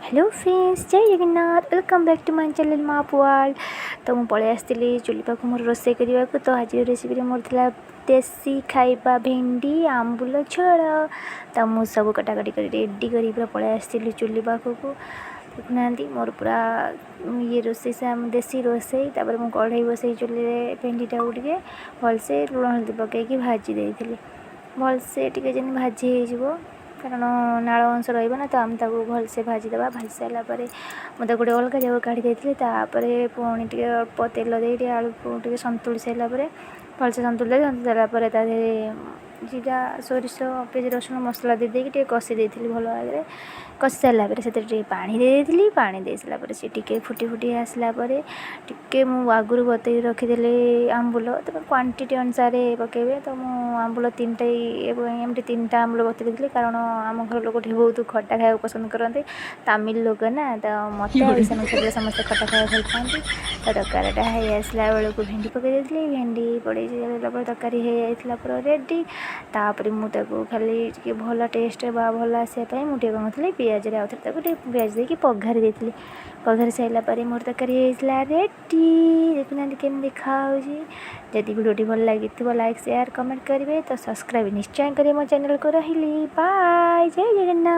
Hello friends, Jai Jagannath. Welcome back to my channel Maa world. ତ ମୁଁ ପଳେଇ ଆସିଥିଲି ଚୁଲି ପାଖକୁ ମୋର ରୋଷେଇ କରିବାକୁ। ତ ଆଜିର ରେସିପିରେ ମୋର ଥିଲା ଦେଶୀ ଖାଇବା, ଭେଣ୍ଡି ଆମ୍ବୁଲ ଝୋଳ। ତ ମୁଁ ସବୁ କଟାକଟି କରି ରେଡ଼ି କରି ପୁରା ପଳେଇ ଆସିଥିଲି ଚୁଲି ପାଖକୁ। ଦେଖୁନାହାନ୍ତି, ମୋର ପୁରା ଇଏ ରୋଷେଇ, ସେ ଆମ ଦେଶୀ ରୋଷେଇ। ତାପରେ ମୁଁ କଢ଼େଇ ବସେଇ ଚୁଲିରେ ଭେଣ୍ଡିଟାକୁ ଟିକେ ଭଲସେ ଲୁଣ ହଳଦୀ ପକାଇକି ଭାଜି ଦେଇଥିଲି। ଭଲସେ ଟିକେ ଯେମିତି ଭାଜି ହେଇଯିବ, କାରଣ ନାଳ ଅଂଶ ରହିବ ନା, ତ ଆମେ ତାକୁ ଭଲସେ ଭାଜିଦେବା। ଭାଜି ସାରିଲା ପରେ ମୁଁ ତାକୁ ଗୋଟେ ଅଲଗା ଜାଗାକୁ କାଢ଼ି ଦେଇଥିଲି। ତାପରେ ପୁଣି ଟିକେ ଅଳ୍ପ ତେଲ ଦେଇ ଟିକେ ଆଳୁକୁ ଟିକେ ସନ୍ତୁଳି ସାରିଲା ପରେ, ଭଲସେ ସନ୍ତୁଳି ଦେଲି। ସନ୍ତୁଳି ସାରିଲା ପରେ ତା ଦେହରେ ଜିରା, ସୋରିଷ, ପିଆଜ, ରସୁଣ ମସଲା ଦେଇ ଦେଇକି ଟିକେ କଷି ଦେଇଥିଲି। ଭଲ ଭାବରେ କଷି ସାରିଲା ପରେ ସେଥିରେ ଟିକେ ପାଣି ଦେଇ ଦେଇଥିଲି। ପାଣି ଦେଇ ସାରିଲା ପରେ ସେ ଟିକେ ଫୁଟି ଫୁଟି ଆସିଲା ପରେ ଟିକେ ମୁଁ ଆଗରୁ ବତେଇ ରଖିଥିଲି ଆମ୍ବୁଲ, ତ କ୍ୱାଣ୍ଟିଟି ଅନୁସାରେ ପକାଇବେ। ତ ମୁଁ ଆମ୍ବୁଲ ତିନିଟା, ଏମିତି ତିନିଟା ଆମ୍ବୁଲ ବତେଇ ଦେଇଥିଲି, କାରଣ ଆମ ଘର ଲୋକ ଟିକେ ବହୁତ ଖଟା ଖାଇବାକୁ ପସନ୍ଦ କରନ୍ତି। ତାମିଲ ଲୋକ ନା, ତ ମୋତେ ଆଉ ଇଶାନକୁ ଛାଡ଼ିଦେଲେ ସମସ୍ତେ ଖଟା ଖାଇବାକୁ ଭଲ ପାଆନ୍ତି। ତ ତରକାରୀଟା ହେଇ ଆସିଲା ବେଳକୁ ଭେଣ୍ଡି ପକାଇ ଦେଇଥିଲି। ଭେଣ୍ଡି ପଡ଼େଇ ସାରିଲା ପରେ ତରକାରୀ ହେଇଯାଇଥିଲା ପୁରା ରେଡ଼ି। ତାପରେ ମୁଁ ତାକୁ ଖାଲି ଟିକେ ଭଲ ଟେଷ୍ଟ ବା ଭଲ ଆସିବା ପାଇଁ ମୁଁ ଟିକେ କ'ଣ କରିଥିଲି, ପିଆଜରେ ଆଉଥରେ ତାକୁ ଟିକେ ପିଆଜ ଦେଇକି ପଘାରି ଦେଇଥିଲି। ପଘାରି ସାରିଲା ପରେ ମୋର ତରକାରୀ ହେଇଯାଇଥିଲା ରେଡ଼ି। ଦେଖୁନାହାନ୍ତି କେମିତି ଦେଖାହେଉଛି। ଯଦି ଭିଡ଼ିଓଟି ଭଲ ଲାଗିଥିବ, ଲାଇକ୍, ସେୟାର, କମେଣ୍ଟ କରିବେ। ତ ସବସ୍କ୍ରାଇବ୍ ନିଶ୍ଚୟ କରିବେ ମୋ ଚ୍ୟାନେଲକୁ। ରହିଲି, ବାଏ, ଜୟ ଜଗନ୍ନାଥ।